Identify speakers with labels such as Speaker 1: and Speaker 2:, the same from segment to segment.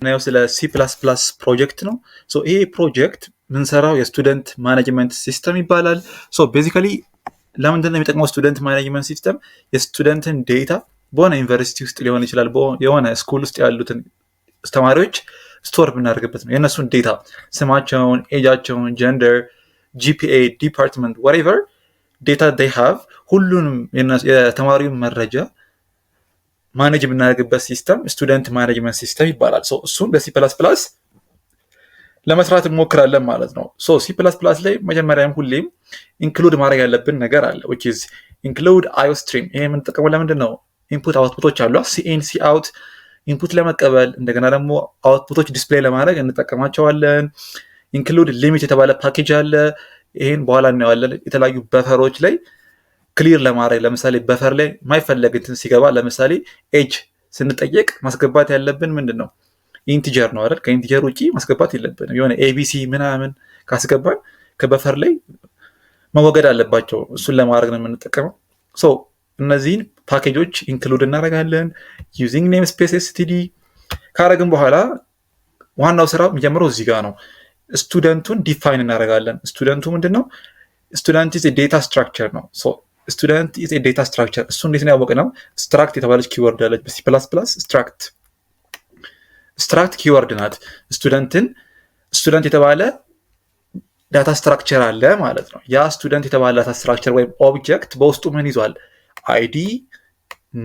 Speaker 1: የምናየው ስለ C++ ፕሮጀክት ነው። ይሄ ፕሮጀክት ምንሰራው የ student management system ይባላል። Basically ለምንድን ነው የሚጠቅመው student management system? የ student ን data በሆነ ዩኒቨርሲቲ ውስጥ ሊሆን ይችላል፣ የሆነ school ውስጥ ያሉትን ተማሪዎች store ብናደርግበት ነው። የእነሱን data ስማቸውን፣ age ኣቸውን፣ gender፣ GPA፣ department፣ whatever data they have፣ ሁሉንም የተማሪውን መረጃ manage የምናደርግበት system student management system ይባላል። እሱን በ C++ ለመስራት እንሞክራለን ማለት ነው። C++ ላይ መጀመሪያም ሁሌም include ማድረግ ያለብን ነገር አለ፣ which is include iostream። ይሄ የምንጠቀመው ለምንድን ነው? Input output ኦች አሉ፣ cin፣ cout፣ input ለመቀበል እንደገና ደግሞ output ኦች display ለማድረግ እንጠቀማቸዋለን። Include limit የተባለ ፓኬጅ አለ። ይህን በኋላ እናየዋለን። የተለያዩ buffer ኦች ላይ clear ለማድረግ፣ ለምሳሌ buffer ላይ የማይፈለግ እንትን ሲገባ፣ ለምሳሌ age ስንጠየቅ ማስገባት ያለብን ምንድን ነው? Integer ነው አይደል? ከ integer ውጭ ማስገባት የለብንም። የሆነ ABC ምናምን ካስገባን ከ buffer ላይ መወገድ አለባቸው። እሱን ለማድረግ ነው የምንጠቀመው። እነዚህን package ኦች include እናደርጋለን። Using namespace std ካረግን በኋላ ዋናው ስራ የሚጀምረው እዚህ ጋር ነው። Student ኡን define እናደርጋለን። Student ኡ ምንድን ነው? Student is data structure ነው። Student is data structure። እሱ እንዴት ነው ያወቅነው? Struct የተባለች keyword አለች በ C++። Struct keyword ናት። Student ን student የተባለ data structure አለ ማለት ነው። ያ student የተባለ data structure ወይም object በውስጡ ምን ይዟል? ID፣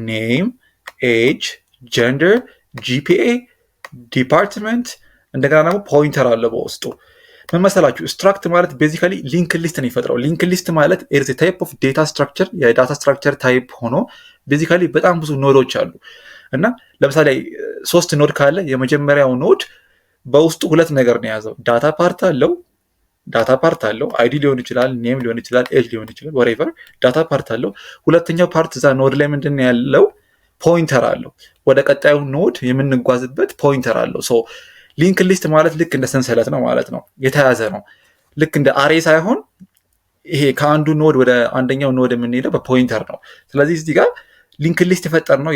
Speaker 1: name፣ age፣ gender፣ GPA፣ department፣ እንደገና ደግሞ pointer አለ በውስጡ። ምን መሰላችሁ? Struct ማለት basically linked list ነው የሚፈጥረው። Linked list ማለት is type of data structure፣ የ data structure type ሆኖ basically በጣም ብዙ node ኦች አሉ። እና ለምሳሌ ሶስት node ካለ የመጀመሪያው node በውስጡ ሁለት ነገር ነው የያዘው። Data part አለው፣ data part አለው፣ ID ሊሆን ይችላል፣ name ሊሆን ይችላል፣ age ሊሆን ይችላል፣ whatever data part አለው። ሁለተኛው part እዛ node ላይ ምንድን ነው ያለው? Pointer አለው። ወደ ቀጣዩ node የምንጓዝበት pointer አለው። So linked list ማለት ልክ እንደ ሰንሰለት ነው ማለት ነው፣ የተያዘ ነው። ልክ እንደ array ሳይሆን ይሄ ከአንዱ node ወደ አንደኛው node የምንሄደው በ pointer ነው። ስለዚህ እዚህ ጋር linked list የፈጠርነው።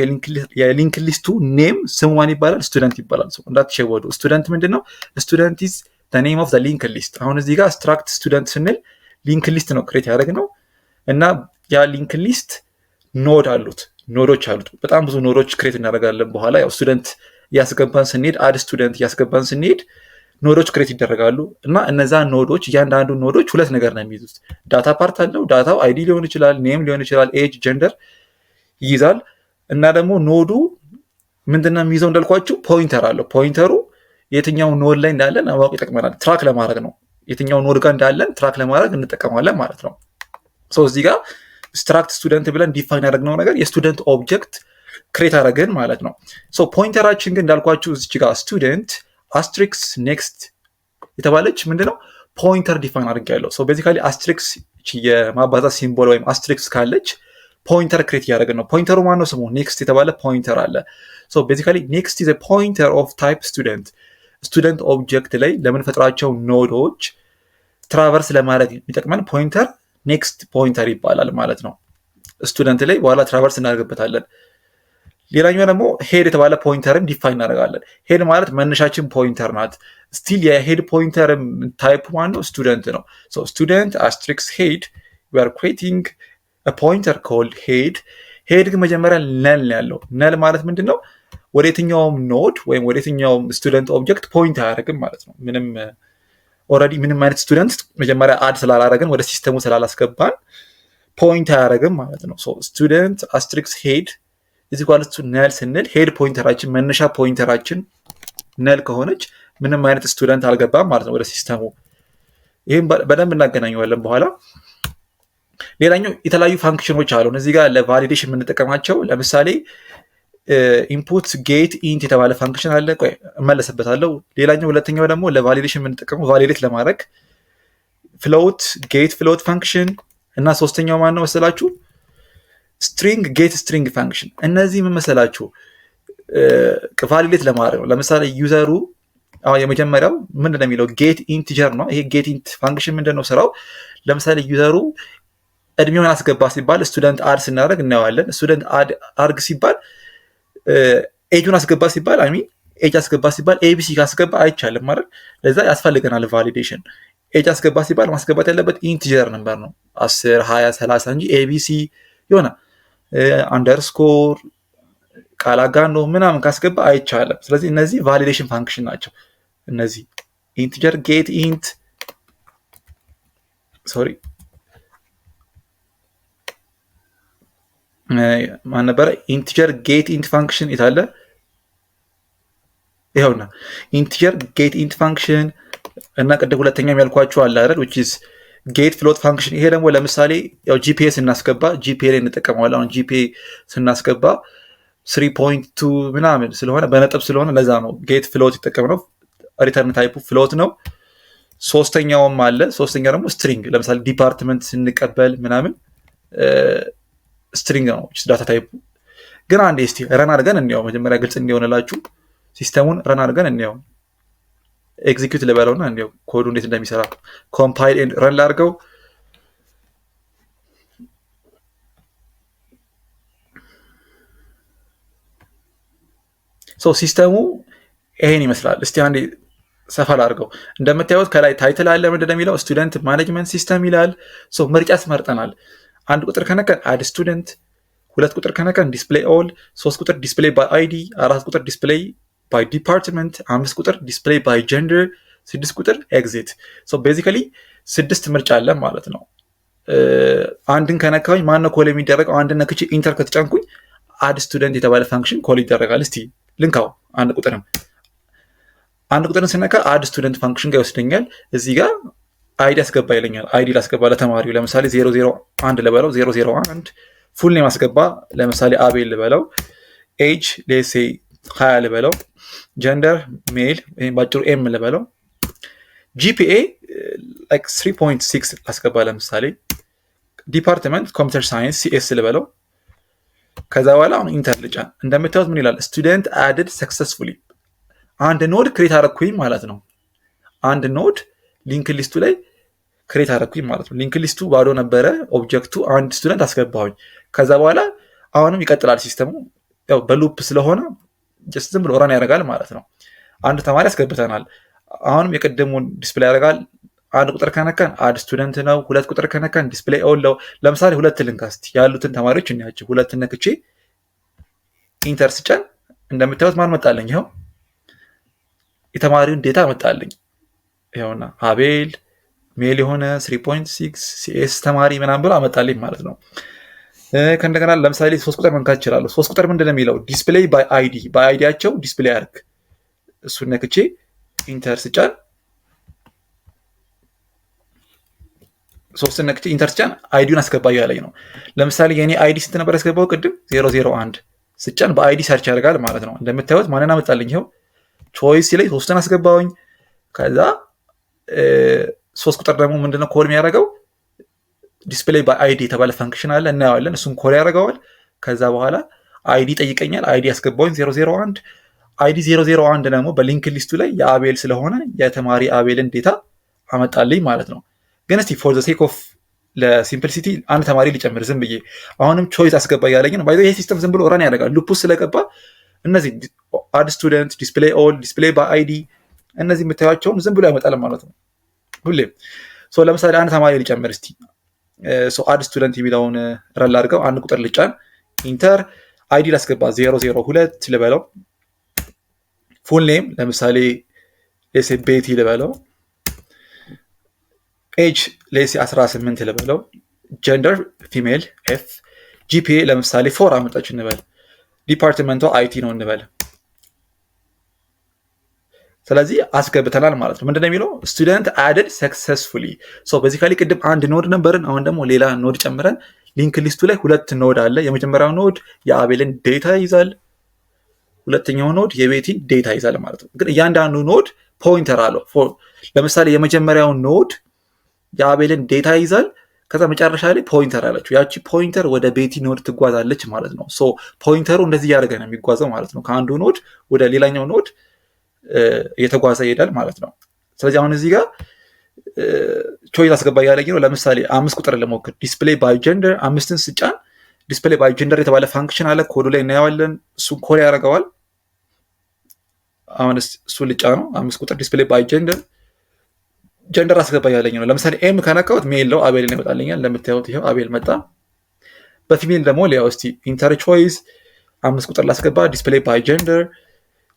Speaker 1: የ linked list ኡ name ስሙ ማን ይባላል? Student ይባላል። እንዳትሸወዱ። Student ምንድን ነው? Student is name of linked list። አሁን እዚህ ጋር struct student ስንል linked list ነው create ያደረግነው እና ያ linked list node አሉት፣ node ኦች አሉት። በጣም ብዙ node ኦች create እናደርጋለን። በኋላ ያው student እያስገባን ስንሄድ፣ add student እያስገባን ስንሄድ node ኦች create ይደረጋሉ እና እነዛ node ኦች፣ እያንዳንዱ node ኦች ሁለት ነገር ነው የሚይዙት። Data part አለው። Data ው ID ሊሆን ይችላል፣ name ሊሆን ይችላል፣ age፣ gender ይይዛል። እና ደግሞ node ኡ ምንድነው የሚይዘው እንዳልኳችሁ pointer አለው። Pointer ኡ የትኛው node ላይ እንዳለን ለማወቅ ይጠቅመናል። Track ለማድረግ ነው። የትኛው node ጋር እንዳለን track ለማድረግ እንጠቀማለን ማለት ነው። So እዚህ ጋር struct student ብለን define ያደረግነው ነገር የ student object create አደረግን ማለት ነው። So pointer ኣችን ግን እንዳልኳችሁ እዚች ጋር student asterisk next የተባለች ምንድነው pointer define አድርጌያለሁ። So basically asterisk የማባዛት symbol ወይም asterisk ካለች pointer create እያደረግን ነው። Pointer ኡ ማነው ስሙ? Next የተባለ pointer አለ። So basically next is pointer of type student። Student object ላይ ለምንፈጥራቸው node ኦች traverse ለማድረግ የሚጠቅመን pointer next pointer ይባላል ማለት ነው። Student ላይ በኋላ traverse እናደርግበታለን። ሌላኛው ደግሞ head የተባለ pointer ን define እናደርጋለን። Head ማለት መነሻችን pointer ናት። Still የ head pointer type ማን ነው? Student ነው። Student asterisk head, we are creating pointer called head። Head ግን መጀመሪያ null ያለው፣ null ማለት ምንድን ነው? ወደ የትኛውም node ወይም ወደ የትኛውም student object point አያደርግም ማለት ነው። ምንም already ምንም አይነት student መጀመሪያ add ስላላረግን፣ ወደ system ኡ ስላላስገባን point አያደርግም ማለት ነው። Student asterisk head is equals to null ስንል head pointer ኣችን፣ መነሻ pointer ኣችን null ከሆነች ምንም አይነት student አልገባም ማለት ነው ወደ system ኡ። ይህም በደንብ እናገናኘዋለን በኋላ። ሌላኛው የተለያዩ function ኦች አሉ እዚህ ጋር ለ validation የምንጠቀማቸው። ለምሳሌ input get int የተባለ function አለ። ቆይ እመለስበታለሁ። ሌላኛው ሁለተኛው ደግሞ ለ validation የምንጠቀመው validate ለማድረግ float get float function እና ሶስተኛው ማን ነው መሰላችሁ? String get string function። እነዚህ ምን መሰላችሁ? Validate ለማድረግ ነው። ለምሳሌ user ኡ አሁን የመጀመሪያው ምንድን ነው የሚለው? Get integer ነው። ይሄ get int function ምንድን ነው ስራው? ለምሳሌ user ኡ እድሜውን አስገባ ሲባል፣ student add ስናደርግ እናየዋለን። Student add አርግ ሲባል፣ age ኡን አስገባ ሲባል፣ I mean ኤጅ አስገባ ሲባል ABC ካስገባ አይቻልም ማለት፣ ለዛ ያስፈልገናል validation። Age አስገባ ሲባል ማስገባት ያለበት integer number ነው፣ 10፣ 20፣ 30 እንጂ ABC የሆነ underscore ቃል አጋኖ ምናምን ካስገባ አይቻልም። ስለዚህ እነዚህ validation function ናቸው። እነዚህ integer get int፣ sorry፣ ማን ነበረ? Integer get int function የታለ? ይኸውና integer get int function እና ቅድም ሁለተኛ ያልኳችሁ አለ አይደል፣ which is get float function። ይሄ ደግሞ ለምሳሌ ያው GPA ስናስገባ GPA ላይ እንጠቀመዋለን። አሁን GPA ስናስገባ 3.2 ምናምን ስለሆነ፣ በነጥብ ስለሆነ ለዛ ነው get float የተጠቀምነው። Return type ኡ float ነው። ሶስተኛውም አለ። ሶስተኛው ደግሞ string፣ ለምሳሌ department ስንቀበል ምናምን string ነው data type ኡ። ግን አንዴ እስቲ run አድርገን እንየው። መጀመሪያ ግልጽ እንዲሆንላችሁ system ኡን run አድርገን እንየው። Execute ልበለውና እንየው ኮዱ እንዴት እንደሚሰራ። Compile and run ላድርገው። System ኡ ይሄን ይመስላል። እስቲ አንዴ ሰፋ ላድርገው። እንደምታዩት ከላይ title አለ። ምንድን ነው የሚለው? Student management system ይላል። ምርጫ አስመርጠናል። አንድ ቁጥር ከነካን add student፣ ሁለት ቁጥር ከነካን display all፣ ሶስት ቁጥር display by ID፣ አራት ቁጥር display by department፣ አምስት ቁጥር display by gender፣ ስድስት ቁጥር exit። Basically ስድስት ምርጫ አለ ማለት ነው። አንድን ከነካሁኝ ማነው call የሚደረገው? አንድን ነክቼ enter ከተጫንኩኝ add student የተባለ function call ይደረጋል። እስቲ ልንካው አንድ ቁጥርም። አንድ ቁጥርን ስነካ add student function ጋር ይወስደኛል። እዚህ ጋር ID አስገባ ይለኛል። ID ላስገባ ለተማሪው፣ ለምሳሌ 001 ልበለው፣ 001። Full name አስገባ፣ ለምሳሌ አቤል ልበለው። Age let's say 20 ልበለው። Gender male ወይም ባጭሩ M ልበለው። GPA like 3.6 አስገባ ለምሳሌ። Department computer science፣ CS ልበለው። ከዛ በኋላ አሁን enter ልጫን። እንደምታዩት ምን ይላል? Student added successfully። አንድ node create አረኩኝ ማለት ነው። አንድ node linked list ኡ ላይ create አረኩኝ ማለት ነው። Linked list ኡ ባዶ ነበረ። Object ኡ አንድ student አስገባሁኝ። ከዛ በኋላ አሁንም ይቀጥላል system ኡ፣ ያው በ loop ስለሆነ just ዝም ብሎ run ያደርጋል ማለት ነው። አንድ ተማሪ አስገብተናል። አሁንም የቅድሙን display ያደርጋል። አንድ ቁጥር ከነካን add student ነው። ሁለት ቁጥር ከነካን display all ነው። ለምሳሌ ሁለት ልንካ እስቲ፣ ያሉትን ተማሪዎች እንያቸው። ሁለት ነክቼ enter ስጫን እንደምታዩት ማን መጣለኝ? ይኸው የተማሪውን data መጣልኝ። ይኸውና አቤል male የሆነ 3.6 CS ተማሪ ምናምን ብሎ አመጣልኝ ማለት ነው። ከእንደገና ለምሳሌ ሶስት ቁጥር መንካት ይችላለሁ። ሶስት ቁጥር ምንድን ነው የሚለው? Display by ID፣ በ ID ያቸው display አድርግ። እሱን ነክቼ enter ስጫን፣ ሶስትን ነክቼ enter ስጫን ID ውን አስገባ እያለኝ ነው። ለምሳሌ የኔ ID ስንት ነበር ያስገባው ቅድም? 001። ስጫን በ ID search ያደርጋል ማለት ነው። እንደምታዩት ማንን አመጣልኝ? ይኸው choice ላይ ሶስትን አስገባውኝ። ከዛ ሶስት ቁጥር ደግሞ ምንድነው call የሚያደርገው? Display by ID የተባለ function አለ፣ እናየዋለን። እሱን call ያደርገዋል። ከዛ በኋላ ID ይጠይቀኛል። ID ያስገባውኝ 001። ID 001 ደግሞ በ linked list ኡ ላይ የአቤል ስለሆነ የተማሪ አቤልን data አመጣልኝ ማለት ነው። ግን እስቲ for the sake of ለ simplicity አንድ ተማሪ ልጨምር ዝም ብዬ። አሁንም choice አስገባ እያለኝ ነው። By the way ይሄ system ዝም ብሎ run ያደርጋል። Loop ውስጥ ስለገባ እነዚህ add student፣ display all፣ display by ID እነዚህ የምታዩቸውን ዝም ብሎ ያመጣል ማለት ነው ሁሌም። ለምሳሌ አንድ ተማሪ ልጨምር እስቲ። Add student የሚለውን run ላድርገው። አንድ ቁጥር ልጫን፣ enter። ID ላስገባ፣ 002 ልበለው። Full name ለምሳሌ let's say ቤቲ ልበለው። Age let's say 18 ልበለው። Gender female F። GPA ለምሳሌ 4 አመጣች እንበል። Department ቷ IT ነው እንበል። ስለዚህ አስገብተናል ማለት ነው። ምንድነው የሚለው? Student added successfully። Basically ቅድም አንድ node ነበርን። አሁን ደግሞ ሌላ node ጨምረን linked list ኡ ላይ ሁለት node አለ። የመጀመሪያው node የአቤልን data ይይዛል። ሁለተኛው node የቤቲን data ይዛል ማለት ነው። ግን እያንዳንዱ node pointer አለው። ለምሳሌ የመጀመሪያው node የአቤልን data ይይዛል። ከዛ መጨረሻ ላይ pointer አለችው። ያቺ pointer ወደ ቤቲ node ትጓዛለች ማለት ነው። So pointer ኡ እንደዚህ እያደረገ ነው የሚጓዘው ማለት ነው። ከአንዱ node ወደ ሌላኛው node እየተጓዘ ይሄዳል ማለት ነው። ስለዚህ አሁን እዚህ ጋር choice አስገባ እያለኝ ነው። ለምሳሌ አምስት ቁጥር ልሞክር። Display by gender፣ አምስትን ስጫን display by gender የተባለ function አለ። ኮዱ ላይ እናየዋለን። እሱን call ያደርገዋል። አሁን እሱ ልጫ ነው። 5 ቁጥር display by gender፣ gender አስገባ ያለኝ ነው። ለምሳሌ M ከነካሁት male ነው፣ አቤል ይመጣልኛል። እንደምታዩት ይኸው አቤል መጣ። በ female ደግሞ ሊያው እስቲ enter choice 5 ቁጥር ላስገባ፣ display by gender፣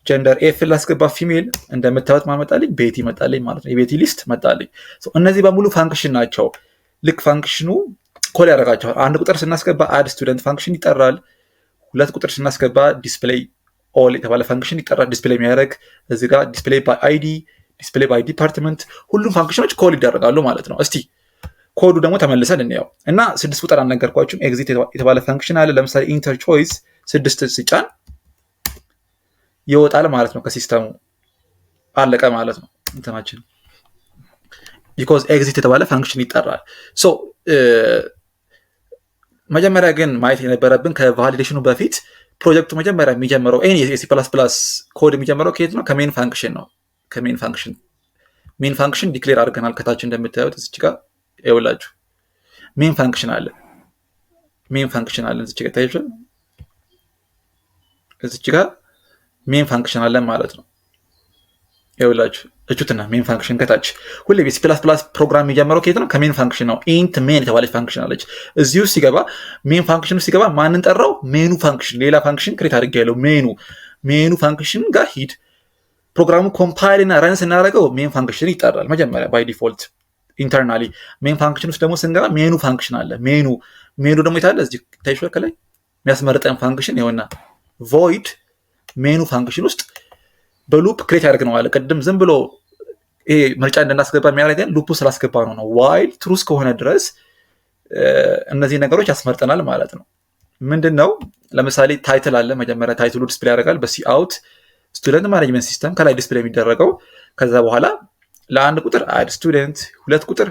Speaker 1: gender F ላስገባ female፣ እንደምታዩት ማመጣልኝ ቤቲ መጣልኝ ማለት ነው። የቤቲ list መጣልኝ። እነዚህ በሙሉ function ናቸው። ልክ function ኑ call ያደርጋቸዋል። 1 ቁጥር ስናስገባ add student function ይጠራል። 2 ቁጥር ስናስገባ display all የተባለ function ይጠራል። Display የሚያደርግ እዚህ ጋር display by ID፣ display by department፣ ሁሉም function ኖች call ይደረጋሉ ማለት ነው። እስቲ ኮዱ ደግሞ ተመልሰን እንየው እና 6 ቁጥር አልነገርኳችሁም። Exit የተባለ function አለ። ለምሳሌ enter choice 6 ሲጫን ይወጣል ማለት ነው ከ system ኡ፣ አለቀ ማለት ነው እንትናችን፣ because exit የተባለ function ይጠራል። So መጀመሪያ ግን ማየት የነበረብን ከ validation ኑ በፊት ፕሮጀክቱ መጀመሪያ የሚጀምረው የ C++ code የሚጀምረው ከየት ነው? ከ main function ነው። ከ main function፣ main function declare አድርገናል። ከታች እንደምታዩት እዚች ጋር ይኸውላችሁ main function አለ። Main function አለ፣ እዚች ጋር ታያችሁ። እዚች ጋር main function አለን ማለት ነው። ይኸውላችሁ እቹትና main function ከታች። ሁሌ የ C++ ፕሮግራም የሚጀምረው ከየት ነው? ከ main function ነው። Int main የተባለች function አለች። እዚህ ውስጥ ሲገባ፣ main function ውስጥ ሲገባ ማንን ጠራው? Main ኡ function። ሌላ function create አድርጌያለሁ። Main ኡ function ጋር ሂድ። ፕሮግራሙ compile እና run ስናደርገው main function ይጠራል መጀመሪያ by default internally። Main function ውስጥ ደግሞ ስንገባ main ኡ function አለ። Main ኡ ደግሞ የታለ? እዚህ ታይቷል። ከላይ የሚያስመርጠን function ይኸውና void main ኡ function ውስጥ በ loop create ያደርግነዋል። ቅድም ዝም ብሎ ይሄ ምርጫ እንድናስገባ የሚያደርገን loop ኡ ስላስገባ ነው። While true እስከሆነ ድረስ እነዚህ ነገሮች ያስመርጠናል ማለት ነው። ምንድን ነው? ለምሳሌ title አለ። መጀመሪያ title ኡ display ያደርጋል በ cout student management system ከላይ display የሚደረገው። ከዛ በኋላ ለ1 ቁጥር add student፣ 2 ቁጥር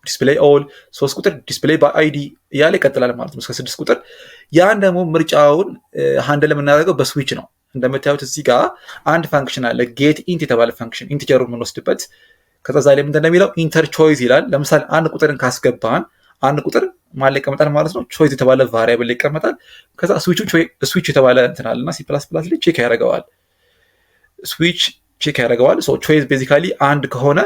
Speaker 1: display all፣ 3 ቁጥር display by ID እያለ ይቀጥላል ማለት ነው እስከ 6 ቁጥር። ያን ደግሞ ምርጫውን handle የምናደርገው በ switch ነው። እንደምታዩት እዚህ ጋር አንድ function አለ፣ get int የተባለ function፣ integer ኡ የምንወስድበት። ከዛ ላይ ምንድን ነው የሚለው? Enter choice ይላል። ለምሳሌ 1 ቁጥርን ካስገባን 1 ቁጥር ማን ላይ ይቀመጣል ማለት ነው? Choice የተባለ variable ይቀመጣል። ከዛ switch የተባለ እንትን አለ እና C++ ላይ check ያደርገዋል። Switch check ያደርገዋል። Choice basically 1 ከሆነ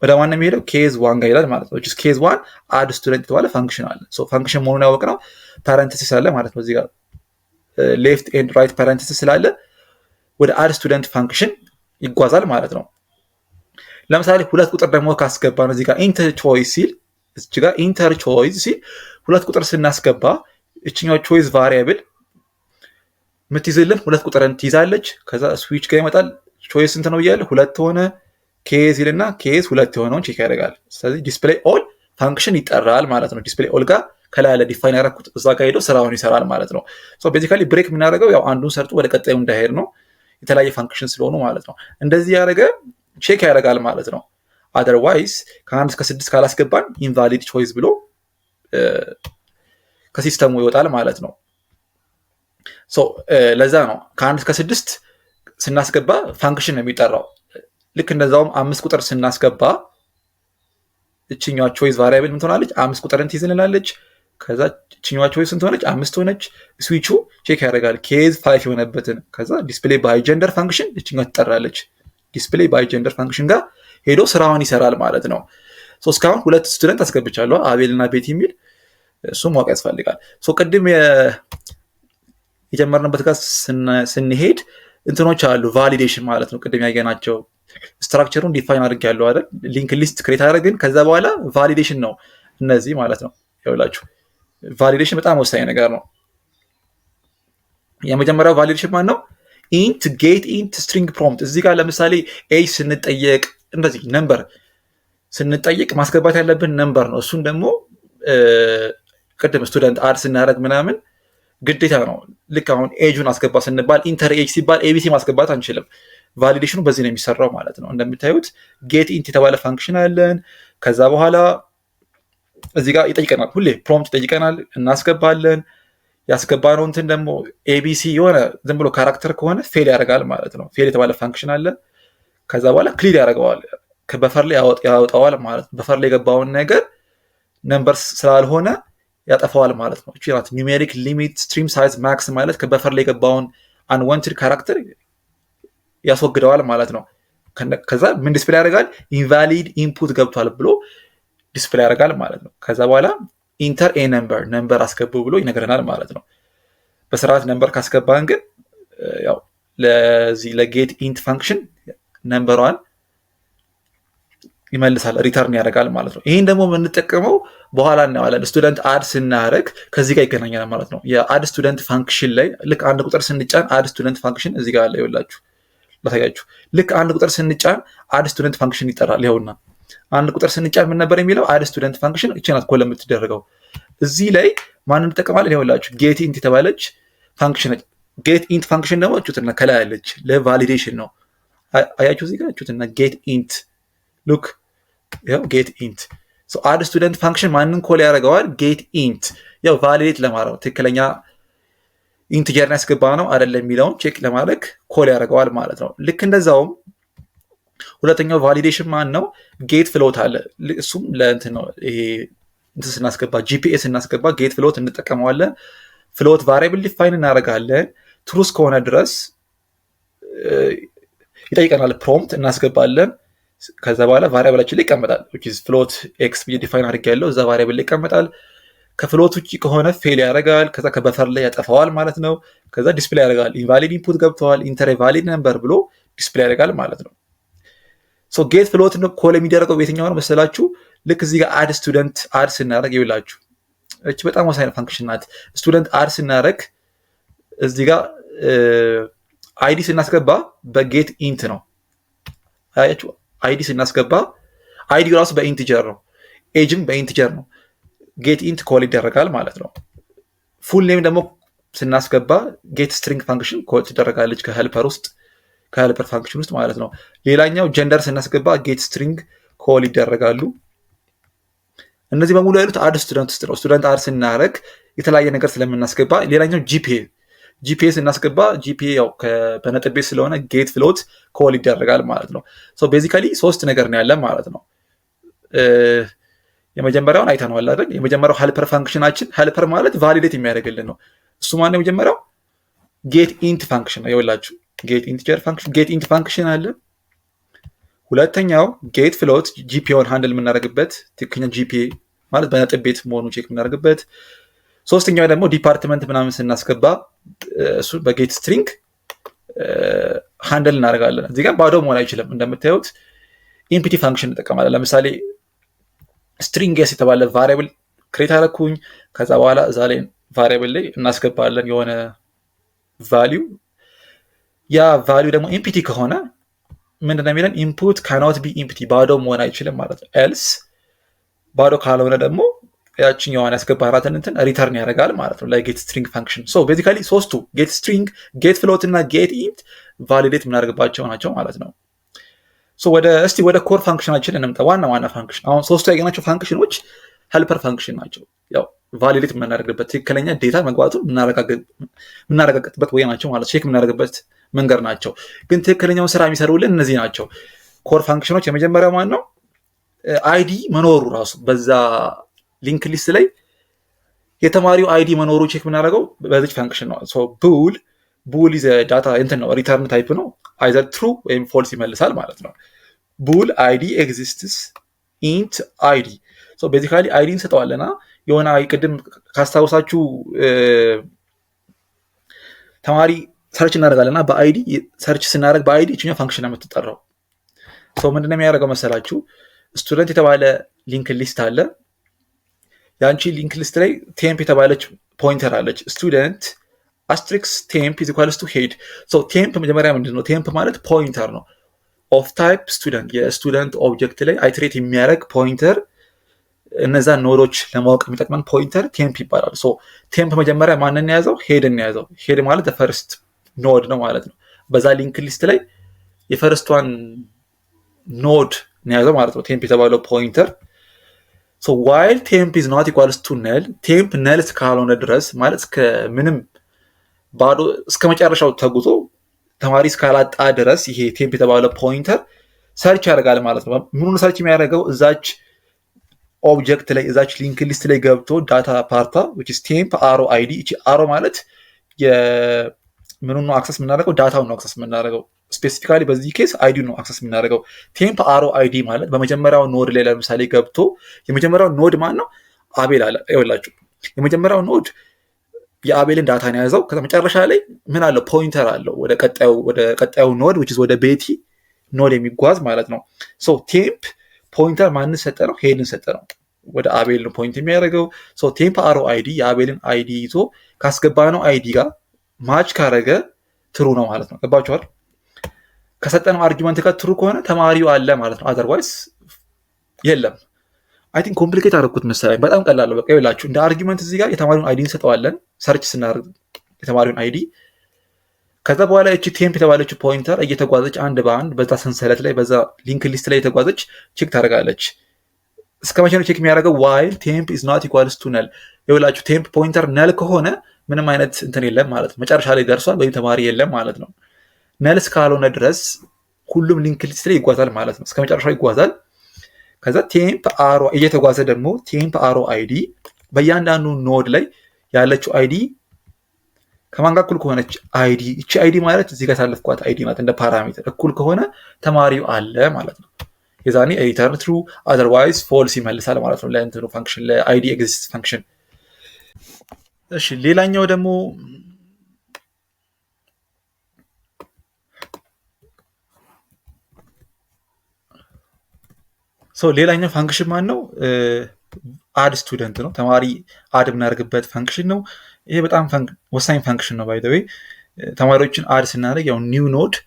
Speaker 1: ወደ ማን ነው የሚሄደው? Case one ጋር ይላል ማለት ነው። Case one add student የተባለ function አለ። Function መሆኑን ያወቅነው parenthesis አለ ማለት ነው። እዚህ ጋር left and right parenthesis ስላለ ወደ add student function ይጓዛል ማለት ነው። ለምሳሌ 2 ቁጥር ደግሞ ካስገባን እዚህ ጋር enter choice ሲል፣ እዚህ ጋር enter choice ሲል 2 ቁጥር ስናስገባ እችኛው choice variable የምትይዝልን 2 ቁጥርን ትይዛለች። ከዛ switch ጋር ይመጣል። Choice ስንት ነው እያለ 2 ሆነ፣ case ይልና case 2 የሆነውን check ያደርጋል። ስለዚህ display all function ይጠራል ማለት ነው። Display all ጋር ከላይ ያለ define ያደረኩት እዛ ጋር ሄዶ ስራውን ይሰራል ማለት ነው። Basically break የምናደርገው ያው አንዱን ሰርቶ ወደ ቀጣዩ እንዳይሄድ ነው። የተለያየ function ስለሆኑ ማለት ነው። እንደዚህ ያደረገ check ያደርጋል ማለት ነው። Otherwise ከ1 እስከ 6 ካላስገባን invalid choice ብሎ ከ system ኡ ይወጣል ማለት ነው። ለዛ ነው ከ1 እስከ 6 ስናስገባ function ነው የሚጠራው። ልክ እንደዛውም 5 ቁጥር ስናስገባ እችኛዋ choice variable ምን ትሆናለች? 5 ቁጥርን ትይዝልናለች። ከዛ እችኛዋ choice ስንት ሆነች? 5 ሆነች። Switch ኡ check ያደርጋል case 5 የሆነበትን። ከዛ display by gender function እችኛዋ ትጠራለች። Display by gender function ጋር ሄዶ ስራውን ይሰራል ማለት ነው። እስካሁን ሁለት student አስገብቻለሁ፣ አቤል እና ቤቲ የሚል፣ እሱም ማወቅ ያስፈልጋል። ቅድም የጀመርንበት ጋር ስንሄድ እንትኖች አሉ፣ validation ማለት ነው። ቅድም ያየናቸው structure ኡን define አድርጌያለሁ አይደል? Linked list create አደረግን። ከዛ በኋላ validation ነው እነዚህ ማለት ነው። ይኸውላችሁ validation በጣም ወሳኝ ነገር ነው። የመጀመሪያው validation ማን ነው? Int get int string prompt። እዚህ ጋር ለምሳሌ age ስንጠየቅ፣ እንደዚህ number ስንጠይቅ ማስገባት ያለብን number ነው። እሱን ደግሞ ቅድም student add ስናደርግ ምናምን ግዴታ ነው። ልክ አሁን ኤጁን አስገባ ስንባል፣ enter age ሲባል ABC ማስገባት አንችልም። Validation ኑ በዚህ ነው የሚሰራው ማለት ነው። እንደምታዩት get int የተባለ function አለን። ከዛ በኋላ እዚህ ጋር ይጠይቀናል፣ ሁሌ prompt ይጠይቀናል፣ እናስገባለን። ያስገባነው እንትን ደግሞ ABC የሆነ ዝም ብሎ character ከሆነ fail ያደርጋል ማለት ነው። Fail የተባለ function አለ። ከዛ በኋላ clear ያደርገዋል፣ ከ buffer ላይ ያወጣዋል ማለት ነው። Buffer ላይ የገባውን ነገር number ስላልሆነ ያጠፋዋል ማለት ነው። እቺ ናት numeric limit stream size max ማለት፣ ከ buffer ላይ የገባውን unwanted character ያስወግደዋል ማለት ነው። ከዛ ምን display ያደርጋል? Invalid input ገብቷል ብሎ display ያደርጋል ማለት ነው። ከዛ በኋላ enter a number፣ number አስገቡ ብሎ ይነግረናል ማለት ነው። በስርዓት number ካስገባን ግን ያው ለዚህ ለ get int function number ሯን ይመልሳል፣ return ያደርጋል ማለት ነው። ይህን ደግሞ የምንጠቀመው በኋላ እናየዋለን። Student add ስናደርግ ከዚህ ጋር ይገናኛል ማለት ነው። የ add student function ላይ ልክ አንድ ቁጥር ስንጫን add student function እዚህ ጋር አለ፣ ይኸውላችሁ ላሳያችሁ። ልክ አንድ ቁጥር ስንጫን add student function ይጠራል። ይኸውና አንድ ቁጥር ስንጫን ምን ነበር የሚለው? Add student function እቺ ናት call የምትደረገው። እዚህ ላይ ማንን እንጠቀማለን? ይኸውላችሁ get int የተባለች function። Get int function ደግሞ እቹትና ከላይ ያለች ለ validation ነው። አያችሁ እዚህ ጋር እቹትና get int፣ look፣ ይኸው get int። Add student function ማንን call ያደርገዋል? Get int፣ ያው validate ለማድረግ፣ ትክክለኛ integer ን ያስገባ ነው አይደለም የሚለውን check ለማድረግ call ያደርገዋል ማለት ነው። ልክ እንደዛውም ሁለተኛው validation ማን ነው? Get float አለ። እሱም ለእንትን ነው፣ ይሄ እንትን ስናስገባ፣ GPA ስናስገባ get float እንጠቀመዋለን። Float variable define እናደርጋለን። True እስከሆነ ድረስ ይጠይቀናል። Prompt እናስገባለን። ከዛ በኋላ variable ኣችን ላይ ይቀመጣል። Float x ብዬ define አድርጌያለሁ፣ እዛ variable ላይ ይቀመጣል። ከ float ውጭ ከሆነ fail ያደርጋል። ከዛ ከ buffer ላይ ያጠፋዋል ማለት ነው። ከዛ display ያደርጋል። Invalid input ገብተዋል፣ enter valid number ብሎ display ያደርጋል ማለት ነው። Get float call የሚደረገው በየትኛው ነው መሰላችሁ? ልክ እዚህ ጋር add student add ስናደርግ፣ ይውላችሁ እች በጣም ወሳኝ function ናት። Student add ስናደርግ እዚህ ጋር ID ስናስገባ በ get int ነው። አያችሁ፣ ID ስናስገባ ID ራሱ በ integer ነው፣ age ም በ integer ነው። Get int call ይደረጋል ማለት ነው። Full name ደግሞ ስናስገባ get string function call ትደረጋለች ከ helper ውስጥ፣ ከ helper function ውስጥ ማለት ነው። ሌላኛው gender ስናስገባ get string call ይደረጋሉ። እነዚህ በሙሉ ያሉት add student ውስጥ ነው። Student add ስናደርግ የተለያየ ነገር ስለምናስገባ። ሌላኛው GPA፣ GPA ስናስገባ GPA ያው በነጥብ ቤት ስለሆነ get float call ይደረጋል ማለት ነው። Basically ሶስት ነገር ነው ያለን ማለት ነው። የመጀመሪያውን አይተነዋል አይደል? የመጀመሪያው helper function ኣችን፣ helper ማለት validate የሚያደርግልን ነው። እሱ ማነው? የመጀመሪያው get int function ነው። ይኸውላችሁ get integer function፣ get int function አለ። ሁለተኛው get float፣ GPA ውን handle የምናደርግበት፣ ትክክለኛ GPA ማለት በነጥብ ቤት መሆኑ check የምናደርግበት። ሶስተኛው ደግሞ department ምናምን ስናስገባ እሱ በ get string handle እናደርጋለን። እዚህ ጋር ባዶ መሆን አይችልም። እንደምታዩት empty function እንጠቀማለን። ለምሳሌ string s የተባለ variable create አደረኩኝ። ከዛ በኋላ እዛ ላይ variable ላይ እናስገባለን የሆነ value። ያ value ደግሞ empty ከሆነ ምንድነው የሚለን? ኢንፑት ካኖት ቢ ኢምፕቲ፣ ባዶ መሆን አይችልም ማለት ነው። Else ባዶ ካልሆነ ደግሞ ያችኛዋን ያስገባናትን እንትን return ያደርጋል ማለት ነው ለ get string function። So basically ሶስቱ get string፣ get float እና get int validate የምናደርግባቸው ናቸው ማለት ነው። ወደ እስቲ ወደ core function ኣችን እንምጣ። ዋና ዋና function፣ አሁን ሶስቱ ያገናቸው function ኖች helper function ናቸው። ያው validate የምናደርግበት፣ ትክክለኛ data መግባቱን የምናረጋግጥበት ወይ ናቸው ማለት check የምናደርግበት መንገድ ናቸው። ግን ትክክለኛውን ስራ የሚሰሩልን እነዚህ ናቸው። Core function ኖች የመጀመሪያው ማን ነው? ID መኖሩ ራሱ፣ በዛ linked list ላይ የተማሪው ID መኖሩ check የምናደርገው በዚች function ነው። Bool፣ bool is data እንትን ነው፣ return type ነው። Either true ወይም false ይመልሳል ማለት ነው። Bool ID exists int ID፣ basically ID እንሰጠዋለና የሆነ ቅድም ካስታውሳችሁ ተማሪ search እናደርጋለን እና በ ID search ስናደርግ በ ID ይችኛው function የምትጠራው ሰው ምንድነው የሚያደርገው መሰላችሁ? Student የተባለ linked list አለ። የአንቺ linked list ላይ temp የተባለች pointer አለች። Student asterisk temp is equals to head። Temp መጀመሪያ ምንድን ነው? Temp ማለት pointer ነው። Of type student፣ የ student object ላይ iterate የሚያደርግ pointer፣ እነዛን node ኦች ለማወቅ የሚጠቅመን pointer temp ይባላል። Temp መጀመሪያ ማንን የያዘው? Head ን የያዘው። Head ማለት first node ነው ማለት ነው። በዛ linked list ላይ የ first ቷን node የያዘው ማለት ነው temp የተባለው pointer። While temp is not equals to null፣ temp null እስካልሆነ ድረስ፣ ማለት እስከ ምንም ባዶ እስከ መጨረሻው ተጉዞ ተማሪ እስካላጣ ድረስ ይሄ temp የተባለ pointer search ያደርጋል ማለት ነው። ምኑን search የሚያደርገው? እዛች object ላይ፣ እዛች linked list ላይ ገብቶ data part ኣ temp arrow ID። እቺ arrow ማለት ምኑን ነው access የምናደርገው? Data ውን ነው access የምናደርገው። Specifically በዚህ case ID ነው access የምናደርገው። Temp arrow ID ማለት በመጀመሪያው node ላይ ለምሳሌ ገብቶ የመጀመሪያው node ማን ነው? አቤል አለ። ይኸውላችሁ የመጀመሪያው node የአቤልን data ነው የያዘው። ከዛ መጨረሻ ላይ ምን አለው? Pointer አለው ወደ ቀጣዩ node፣ which is ወደ ቤቲ node የሚጓዝ ማለት ነው። So temp pointer ማንን ሰጠ ነው? Head ን ሰጠ ነው። ወደ አቤል ነው point የሚያደርገው። So temp arrow ID የአቤልን ID ይዞ ካስገባነው ID ጋር match ካረገ true ነው ማለት ነው። ገባችኋል? ከሰጠነው argument ጋር true ከሆነ ተማሪው አለ ማለት ነው። Otherwise የለም። I think complicate አደረኩት መሰለኝ። በጣም ቀላል ነው። በቃ ይኸውላችሁ እንደ argument እዚህ ጋር የተማሪውን ID እንሰጠዋለን። Search ስናደርግ የተማሪውን ID፣ ከዛ በኋላ እቺ temp የተባለችው pointer እየተጓዘች አንድ በአንድ በዛ ሰንሰለት ላይ፣ በዛ linked list ላይ እየተጓዘች check ታደርጋለች። እስከ መቼ ነው check የሚያደርገው? While temp is not equals to null። ይኸውላችሁ temp pointer null ከሆነ ምንም አይነት እንትን የለም ማለት ነው። መጨረሻ ላይ ደርሷል ወይም ተማሪ የለም ማለት ነው። Null እስካልሆነ ድረስ ሁሉም linked list ላይ ይጓዛል ማለት ነው። እስከ መጨረሻው ይጓዛል። ከዛ temp arrow እየተጓዘ ደግሞ temp arrow ID በእያንዳንዱ node ላይ ያለችው ID ከማን ጋር እኩል ከሆነች፣ ID፣ እቺ ID ማለት እዚህ ጋር ያሳለፍኳት ID ማለት እንደ parameter እኩል ከሆነ ተማሪው አለ ማለት ነው። የዛኔ return true፣ otherwise false ይመልሳል ማለት ነው ለእንትኑ function፣ ለ ID exist function። እሺ፣ ሌላኛው ደግሞ ሌላኛው function ማን ነው? Add student ነው። ተማሪ add የምናደርግበት function ነው። ይሄ በጣም ወሳኝ function ነው። By the way ተማሪዎችን add ስናደርግ ያው new node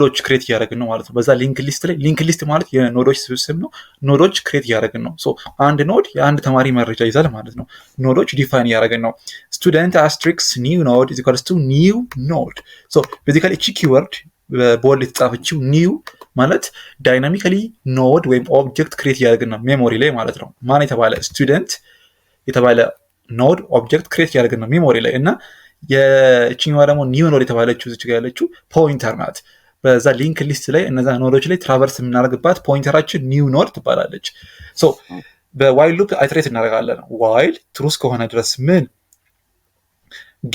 Speaker 1: ኦች create እያደረግን ነው ማለት ነው። በዛ linked list ላይ፣ linked list ማለት የ node ኦች ስብስብ ነው። Node ኦች create እያደረግን ነው። አንድ node የአንድ ተማሪ መረጃ ይዛል ማለት ነው። Node ኦች define እያደረግን ነው። Student asterisk new node is equals to new node። Basically እቺ keyword በ bold የተጻፈችው new ማለት dynamically node ወይም object create እያደረግን ነው memory ላይ ማለት ነው። ማን የተባለ፣ student የተባለ node object create እያደረግን ነው memory ላይ። እና የእችኛዋ ደግሞ new node የተባለችው እዚች ጋር ያለችው pointer ናት። በዛ linked list ላይ እነዛ node ኦች ላይ traverse የምናደርግባት pointer ኣችን new node ትባላለች። በ while loop iterate እናደርጋለን። While true እስከሆነ ድረስ ምን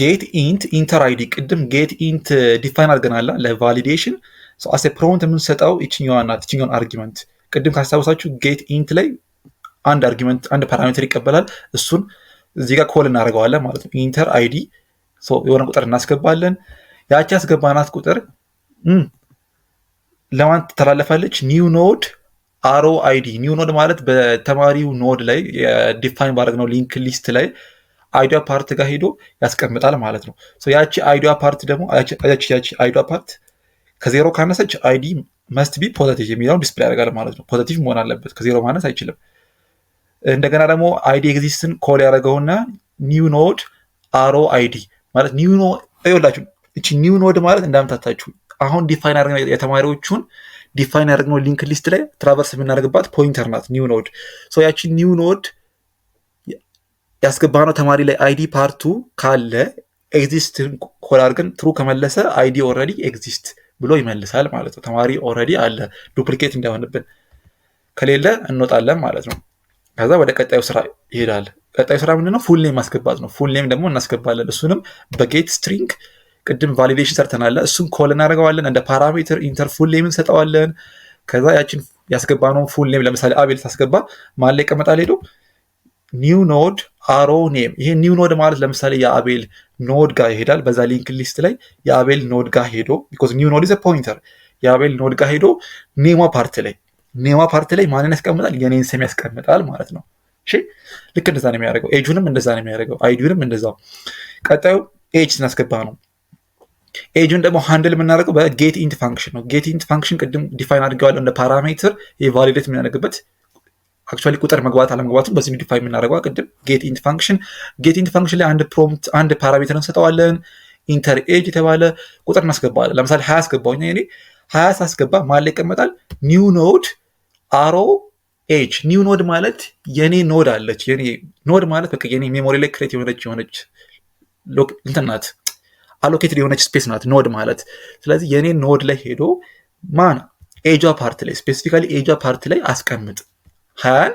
Speaker 1: get int enter ID፣ ቅድም get int define አድርገናል ለ validation፣ as a prompt የምንሰጠው ይችኛዋ ናት። ይችኛውን argument ቅድም ካስታወሳችሁ get int ላይ አንድ argument፣ አንድ parameter ይቀበላል። እሱን እዚህ ጋር call እናደርገዋለን ማለት ነው። Enter ID የሆነ ቁጥር እናስገባለን። ያቺ ያስገባናት ቁጥር ለማን ትተላለፋለች? New node arrow ID። New node ማለት በተማሪው node ላይ define ባደረግነው linked list ላይ ID ዋ part ጋር ሄዶ ያስቀምጣል ማለት ነው። ያቺ ID ዋ part ደግሞ፣ ያቺ ID ዋ part ከዜሮ ካነሰች ID must be positive የሚለውን display ያደርጋል ማለት ነው። Positive መሆን አለበት፣ ከዜሮ ማነስ አይችልም። እንደገና ደግሞ ID exist ን call ያደረገውና new node arrow ID ማለት new node፣ ይኸውላችሁ እቺ new node ማለት እንዳምታታችሁ አሁን define ያደረግነው፣ የተማሪዎቹን define ያደረግነው linked list ላይ traverse የምናደርግባት pointer ናት new node። ያቺ new node ያስገባነው ተማሪ ላይ ID part ኡ ካለ exist call አድርገን true ከመለሰ ID already exist ብሎ ይመልሳል ማለት ነው። ተማሪ already አለ፣ duplicate እንዳይሆንብን። ከሌለ እንወጣለን ማለት ነው። ከዛ ወደ ቀጣዩ ስራ ይሄዳል። ቀጣዩ ስራ ምንድነው? Full name ማስገባት ነው። Full name ደግሞ እናስገባለን። እሱንም በ get string ቅድም validation ሰርተናል። እሱን call እናደርገዋለን። እንደ parameter enter full name እንሰጠዋለን። ከዛ ያችን ያስገባነውን full name፣ ለምሳሌ አቤል ታስገባ፣ ማን ላይ ይቀመጣል ሄዶ? New node arrow name። ይሄ new node ማለት ለምሳሌ የአቤል node ጋር ይሄዳል። በዛ linked list ላይ የአቤል node ጋር ሄዶ፣ because new node is pointer፣ የአቤል node ጋር ሄዶ name ዋ part ላይ ማንን ያስቀምጣል? የኔን ስም ያስቀምጣል ማለት ነው። እሺ፣ ልክ እንደዛ ነው የሚያደርገው። ኤጁንም እንደዛ ነው የሚያደርገው። ID ውንም እንደዛው። ቀጣዩ age ስናስገባ ነው። ኤጁን ደግሞ handle የምናደርገው በ get int function ነው። Get int function ቅድም define አድርገዋለሁ እንደ parameter validate የምናደርግበት፣ actually ቁጥር መግባት አለመግባቱን በዚህ define የምናደርገው ቅድም get int function። Get int function ላይ አንድ prompt፣ አንድ parameter እንሰጠዋለን። Enter age የተባለ ቁጥር እናስገባለን። ለምሳሌ 20 አስገባውኛ። እኔ 20 ሳስገባ ማን ላይ ይቀመጣል? New node arrow age። New node ማለት የኔ node አለች። የኔ node ማለት በቃ የኔ memory ላይ create የሆነች እንትን ናት፣ allocated የሆነች space ናት node ማለት። ስለዚህ የኔ node ላይ ሄዶ ማን age ዋ part ላይ፣ specifically age ዋ part ላይ አስቀምጥ 20ን።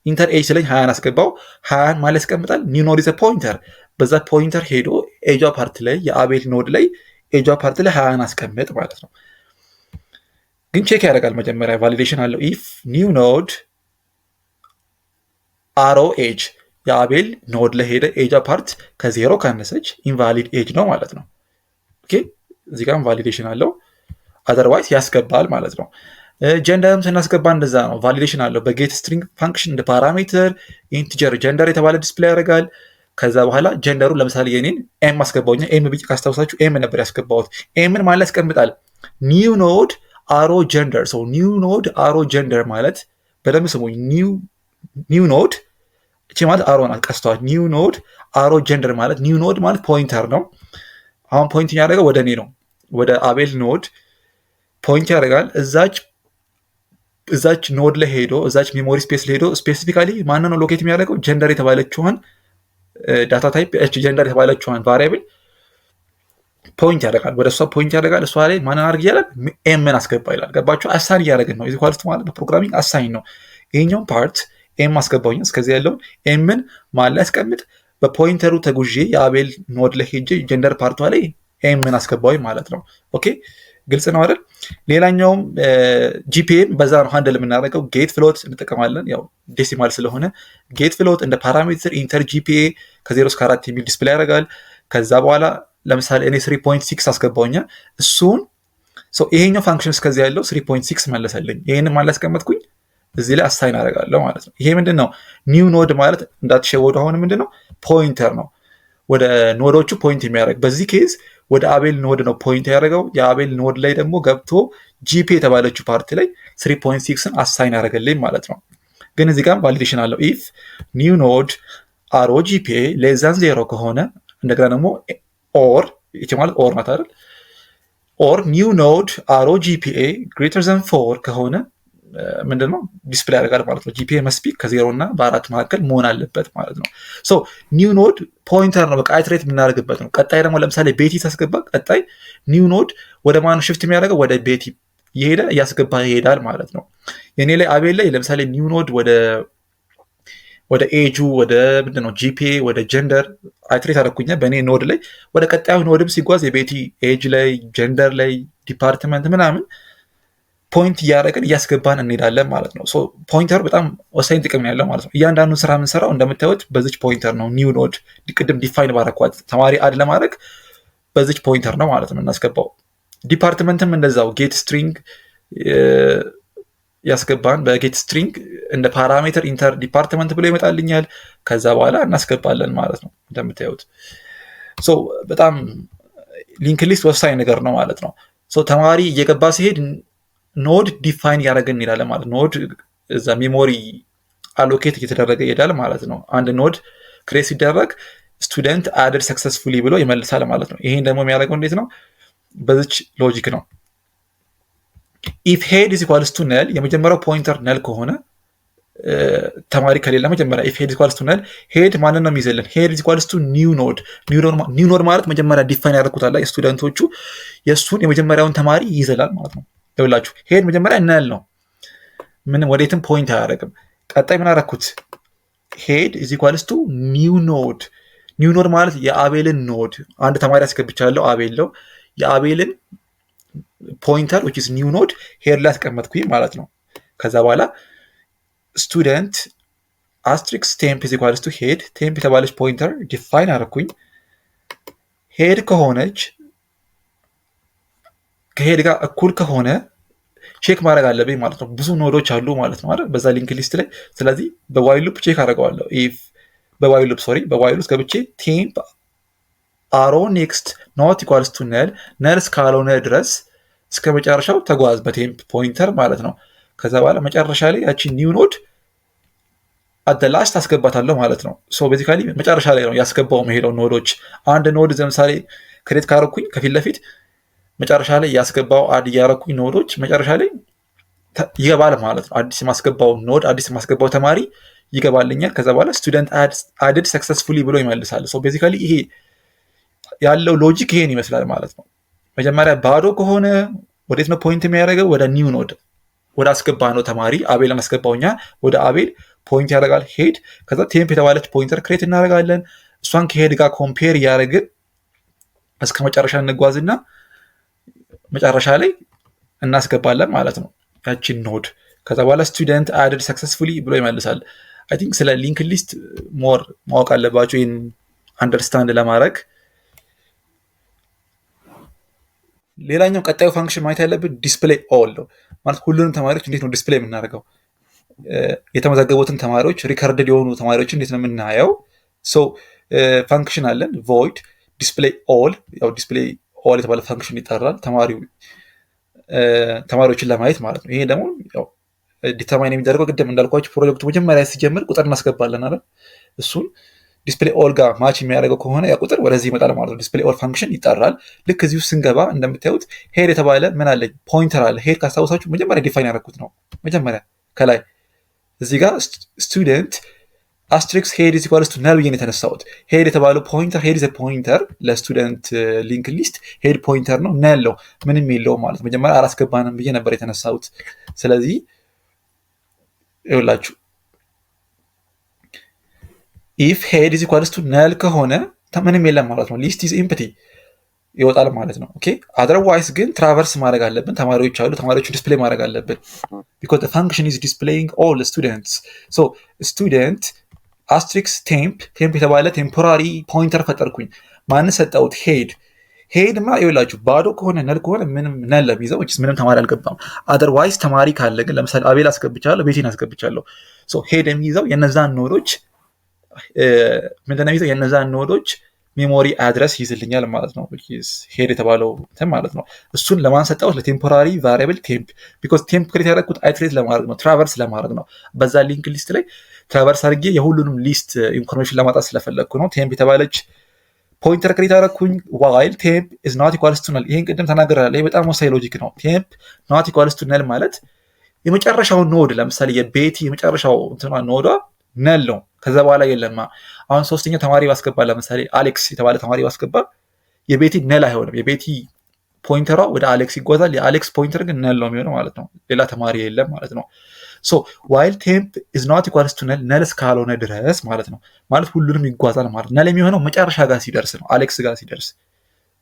Speaker 1: Enter age ስለኝ 20ን አስገባው። 20ን ማለት ያስቀምጣል። New node is pointer። በዛ pointer ሄዶ age ዋ part ላይ፣ የአቤል node ላይ age ዋ part ላይ 20ን አስቀምጥ ማለት ነው። ግን check ያደርጋል። መጀመሪያ validation አለው። If new node arrow age፣ የአቤል node ላይ ሄደ age part ከ0 ካነሰች invalid age ነው ማለት ነው። Okay፣ እዚህ ጋርም validation አለው። Otherwise ያስገባል ማለት ነው። Gender ም ስናስገባ እንደዛ ነው። Validation አለው። በ get string function እንደ parameter integer gender የተባለ display ያደርጋል። ከዛ በኋላ gender ኡ ለምሳሌ የኔን M አስገባውኛ፣ M ብዬ ካስታውሳችሁ M ነበር ያስገባሁት። M ን ማለት ያስቀምጣል new node arrow gender። So new node arrow gender ማለት በደንብ ስሙኝ። New node እቺ ማለት arrow ናት፣ ቀስቷ። New node arrow gender ማለት new node ማለት pointer ነው። አሁን point ያደረገው ወደ እኔ ነው፣ ወደ አቤል node point ያደርጋል። እዛች node ላይ ሄዶ፣ እዛች memory space ላይ ሄዶ specifically ማንን ነው locate የሚያደርገው? Gender የተባለችዋን data type፣ gender የተባለችዋን variable point ያደርጋል። ወደ እሷ point ያደርጋል። እሷ ላይ ማንን አድርግ እያለ M ን አስገባ ይላል። ገባችሁ? Assign እያደረግን ነው። Equals ማለት በ programming assign ነው። ይሄኛውን part M አስገባውኝ፣ እስከዚህ ያለውን M ን ማን ላይ ያስቀምጥ? በ pointer ኡ ተጉዤ የአቤል node ላይ ሄጄ gender part ኧ ላይ M ን አስገባውኝ ማለት ነው። Okay፣ ግልጽ ነው አይደል? ሌላኛውም GPA ም በዛ ነው handle የምናደርገው። Get float እንጠቀማለን። ያው decimal ስለሆነ get float እንደ parameter enter GPA ከ0 እስከ 4 የሚል display ያደርጋል። ከዛ በኋላ ለምሳሌ እኔ 3.6 አስገባውኛ፣ እሱን ይሄኛው function እስከዚህ ያለው 3.6 መለሰልኝ። ይሄንን ማን ያስቀመጥኩኝ እዚህ ላይ assign አደርጋለሁ ማለት ነው። ይሄ ምንድን ነው? New node ማለት እንዳትሸወዱ፣ አሁን ምንድን ነው? Pointer ነው፣ ወደ node ኦቹ point የሚያደርግ። በዚህ case ወደ አቤል node ነው point ያደረገው። የአቤል node ላይ ደግሞ ገብቶ GPA የተባለችው part ላይ 3.6ን assign ያደረገልኝ ማለት ነው። ግን እዚህ ጋር validation አለው። If new node arrow GPA less than 0 ከሆነ፣ እንደገና ደግሞ or፣ ይቺ ማለት or ናት አይደል? Or new node arrow GPA greater than 4 ከሆነ ምንድነው display ያደርጋል ማለት ነው። GPA must be ከ0 እና በ4 መካከል መሆን አለበት ማለት ነው። So new node pointer ነው፣ በቃ iterate የምናደርግበት ነው። ቀጣይ ደግሞ ለምሳሌ ቤቲ ታስገባ፣ ቀጣይ new node ወደ ማን shift የሚያደርገው? ወደ ቤቲ እየሄደ እያስገባ ይሄዳል ማለት ነው። የኔ ላይ አቤል ላይ ለምሳሌ new node ወደ age ኡ፣ ወደ ምንድነው GPA፣ ወደ gender iterate አደረኩኛ በእኔ node ላይ። ወደ ቀጣዩ node ም ሲጓዝ የቤቲ age ላይ፣ gender ላይ፣ department ምናምን point እያደረግን እያስገባን እንሄዳለን ማለት ነው። Pointer በጣም ወሳኝ ጥቅም ያለው ማለት ነው። እያንዳንዱን ስራ የምንሰራው እንደምታዩት በዚች pointer ነው። New node ቅድም define ባረኳት ተማሪ add ለማድረግ በዚች pointer ነው ማለት ነው የምናስገባው። Department ም እንደዛው get string ያስገባን፣ በ get string እንደ parameter enter department ብሎ ይመጣልኛል። ከዛ በኋላ እናስገባለን ማለት ነው። እንደምታዩት በጣም linked list ወሳኝ ነገር ነው ማለት ነው። ተማሪ እየገባ ሲሄድ node define እያደረግን እንሄዳለን ማለት፣ node እዛ memory allocate እየተደረገ ይሄዳል ማለት ነው። አንድ node create ሲደረግ student added successfully ብሎ ይመልሳል ማለት ነው። ይሄን ደግሞ የሚያደርገው እንዴት ነው? በዚች logic ነው። If head is equals to null፣ የመጀመሪያው pointer null ከሆነ፣ ተማሪ ከሌለ መጀመሪያ if head equals to null፣ head ማንን ነው የሚይዝልን? Head equals to new node። New node ማለት መጀመሪያ define ያደረኩት አለ የ student ኦቹ፣ የእሱን የመጀመሪያውን ተማሪ ይይዝላል ማለት ነው። ይኸውላችሁ head መጀመሪያ null ነው፣ ምንም ወዴትም point አያደርግም። ቀጣይ ምን አደረኩት? Head is equals to new node። New node ማለት የአቤልን node፣ አንድ ተማሪ አስገብቻለሁ፣ አቤል ነው። የአቤልን pointer which is new node head ላይ አስቀመጥኩኝ ማለት ነው። ከዛ በኋላ student asterisk temp is equals to head፣ temp የተባለች pointer define አደረኩኝ። Head ከሆነች፣ ከ head ጋር እኩል ከሆነ check ማድረግ አለብኝ ማለት ነው። ብዙ node ኦች አሉ ማለት ነው አይደል? በዛ linked list ላይ። ስለዚህ በ while loop check አደርገዋለሁ። If በ while loop፣ sorry፣ በ while loop ገብቼ temp arrow next not equals to null፣ null እስካልሆነ ድረስ እስከ መጨረሻው ተጓዝ በ temp pointer ማለት ነው። ከዛ በኋላ መጨረሻ ላይ ያቺ new node at the last አስገባታለሁ ማለት ነው። So basically መጨረሻ ላይ ነው ያስገባው መሄደው node ኦች። አንድ node ለምሳሌ create ካረኩኝ ከፊት ለፊት መጨረሻ ላይ ያስገባው add እያረኩኝ node ኦች መጨረሻ ላይ ይገባል ማለት ነው። አዲስ የማስገባው node፣ አዲስ የማስገባው ተማሪ ይገባልኛል። ከዛ በኋላ student added successfully ብሎ ይመልሳል። So basically ይሄ ያለው logic ይሄን ይመስላል ማለት ነው። መጀመሪያ ባዶ ከሆነ ወዴት ነው point የሚያደርገው? ወደ new node፣ ወደ አስገባነው ተማሪ፣ አቤልን አስገባውኛ፣ ወደ አቤል point ያደርጋል head። ከዛ temp የተባለች pointer create እናደርጋለን። እሷን ከ head ጋር compare እያደረግን እስከ መጨረሻ እንጓዝና መጨረሻ ላይ እናስገባለን ማለት ነው ያችን node። ከዛ በኋላ "student added successfully" ብሎ ይመልሳል። I think ስለ linked list more ማወቅ አለባችሁ ይህን understand ለማድረግ። ሌላኛው ቀጣዩ function ማየት ያለብን display all ነው። ማለት ሁሉንም ተማሪዎች እንዴት ነው display የምናደርገው? የተመዘገቡትን ተማሪዎች፣ recorded የሆኑ ተማሪዎች እንዴት ነው የምናየው? So function አለን፣ void display all። ያው display all የተባለ function ይጠራል ተማሪዎችን ለማየት ማለት ነው። ይሄ ደግሞ determine የሚደረገው ቅድም እንዳልኳችሁ ፕሮጀክቱ መጀመሪያ ሲጀምር ቁጥር እናስገባለን አይደል? እሱን display all ጋር match የሚያደርገው ከሆነ ያ ቁጥር ወደዚህ ይመጣል ማለት ነው። Display all function ይጠራል። ልክ እዚህ ውስጥ ስንገባ እንደምታዩት head የተባለ ምን አለኝ? Pointer አለ። Head ካስታወሳችሁ መጀመሪያ define ያደረኩት ነው። መጀመሪያ ከላይ እዚህ ጋር student asterisk head is equals to null ብዬ ነው የተነሳሁት። Head የተባለው pointer፣ head is pointer ለ student linked list፣ head pointer ነው፣ null ነው፣ ምንም የለውም ማለት መጀመሪያ አላስገባንም ብዬ ነበር የተነሳሁት። ስለዚህ ይኸውላችሁ if head is equals to null ከሆነ ምንም የለም ማለት ነው። List is empty ይወጣል ማለት ነው። Okay፣ otherwise ግን traverse ማድረግ አለብን። ተማሪዎች አሉ፣ ተማሪዎችን display ማድረግ አለብን። Because function is displaying all students። So student asterisk temp፣ temp የተባለ temporary pointer ፈጠርኩኝ። ማን ሰጠሁት? Head። Head ማ ይኸውላችሁ ባዶ ከሆነ፣ null ከሆነ፣ ምንም null ለሚይዘው ምንም ተማሪ አልገባም። Otherwise ተማሪ ካለ ግን ለምሳሌ አቤል አስገብቻለሁ፣ ቤቲን አስገብቻለሁ። Head የሚይዘው የነዛን node ኦች ምንድነው የሚይዘው? የነዛን node ኦች memory address ይይዝልኛል ማለት ነው። Head የተባለው እንትን ማለት ነው። እሱን ለማን ሰጠሁት? ለ temporary variable temp። Because temp create ያደረግኩት iterate ለማድረግ ነው፣ traverse ለማድረግ ነው። በዛ linked list ላይ traverse አድርጌ የሁሉንም list information ለማውጣት ስለፈለግኩ ነው። Temp የተባለች pointer create ያደረግኩኝ። While temp is not equals to null፣ ይሄን ቅድም ተናግሬያለሁ። ይሄ በጣም ወሳኝ logic ነው። Temp not equals to null ማለት የመጨረሻው node፣ ለምሳሌ የቤቲ የመጨረሻው እንትኗ node ዋ null ነው። ከዛ በኋላ የለማ። አሁን ሶስተኛ ተማሪ ባስገባ፣ ለምሳሌ አሌክስ የተባለ ተማሪ ባስገባ የቤቲ null አይሆንም። የቤቲ pointer ዋ ወደ አሌክስ ይጓዛል። የአሌክስ pointer ግን null ነው የሚሆነው ማለት ነው። ሌላ ተማሪ የለም ማለት ነው። So while temp is not equals to null፣ null እስካልሆነ ድረስ ማለት ነው። ማለት ሁሉንም ይጓዛል ማለት ነው። Null የሚሆነው መጨረሻ ጋር ሲደርስ ነው፣ አሌክስ ጋር ሲደርስ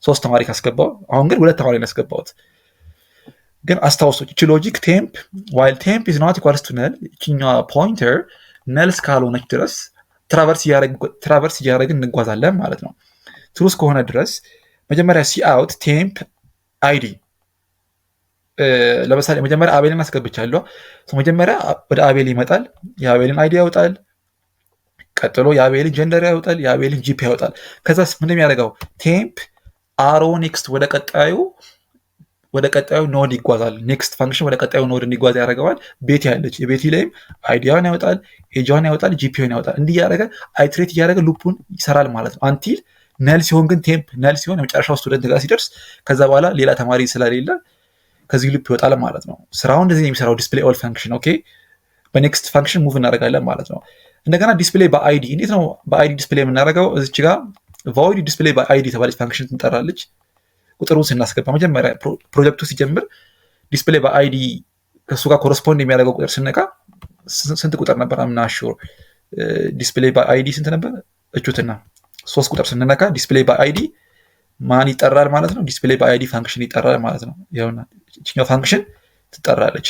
Speaker 1: ሶስት ተማሪ ካስገባው። አሁን ግን ሁለት ተማሪ ነው ያስገባሁት። ግን አስታውሱ፣ እቺ logic temp፣ while temp is not equals to null፣ እቺኛዋ pointer null እስካልሆነች ድረስ traverse እያደረግን እንጓዛለን ማለት ነው። True እስከሆነ ድረስ መጀመሪያ cout temp ID፣ ለምሳሌ መጀመሪያ አቤልን አስገብቻለሁ። መጀመሪያ ወደ አቤል ይመጣል። የአቤልን ID ያወጣል። ቀጥሎ የአቤልን gender ያወጣል። የአቤልን GPA ያወጣል። ከዛስ ምንድን የሚያደርገው? Temp arrow next ወደ ቀጣዩ node ይጓዛል። Next function ወደ ቀጣዩ node እንዲጓዝ ያደርገዋል። ቤቲ ያለች የቤቲ ላይም ID ዋን ያወጣል፣ age ዋን ያወጣል፣ GPA ውን ያወጣል። እንዲህ እያደረገ iterate እያደረገ loop ኡን ይሰራል ማለት ነው። Until null ሲሆን ግን፣ temp null ሲሆን፣ የመጨረሻው student ጋር ሲደርስ ከዛ በኋላ ሌላ ተማሪ ስለሌለ ከዚህ loop ይወጣል ማለት ነው። ስራው እንደዚህ ነው የሚሰራው display all function። Okay፣ በ next function move እናደርጋለን ማለት ነው። እንደገና display በ ID፣ እንዴት ነው በ ID display የምናደርገው? እዚች ጋር void display by ID የተባለች function ትጠራለች። ቁጥሩን ስናስገባ መጀመሪያ ፕሮጀክቱ ሲጀምር display በ ID ከእሱ ጋር correspond የሚያደርገው ቁጥር ስነካ ስንት ቁጥር ነበር? I'm not sure፣ display by ID ስንት ነበር? እቹትና ሶስት ቁጥር ስንነካ display by ID ማን ይጠራል ማለት ነው? Display by ID function ይጠራል ማለት ነው። ይኸውና ይችኛው function ትጠራለች።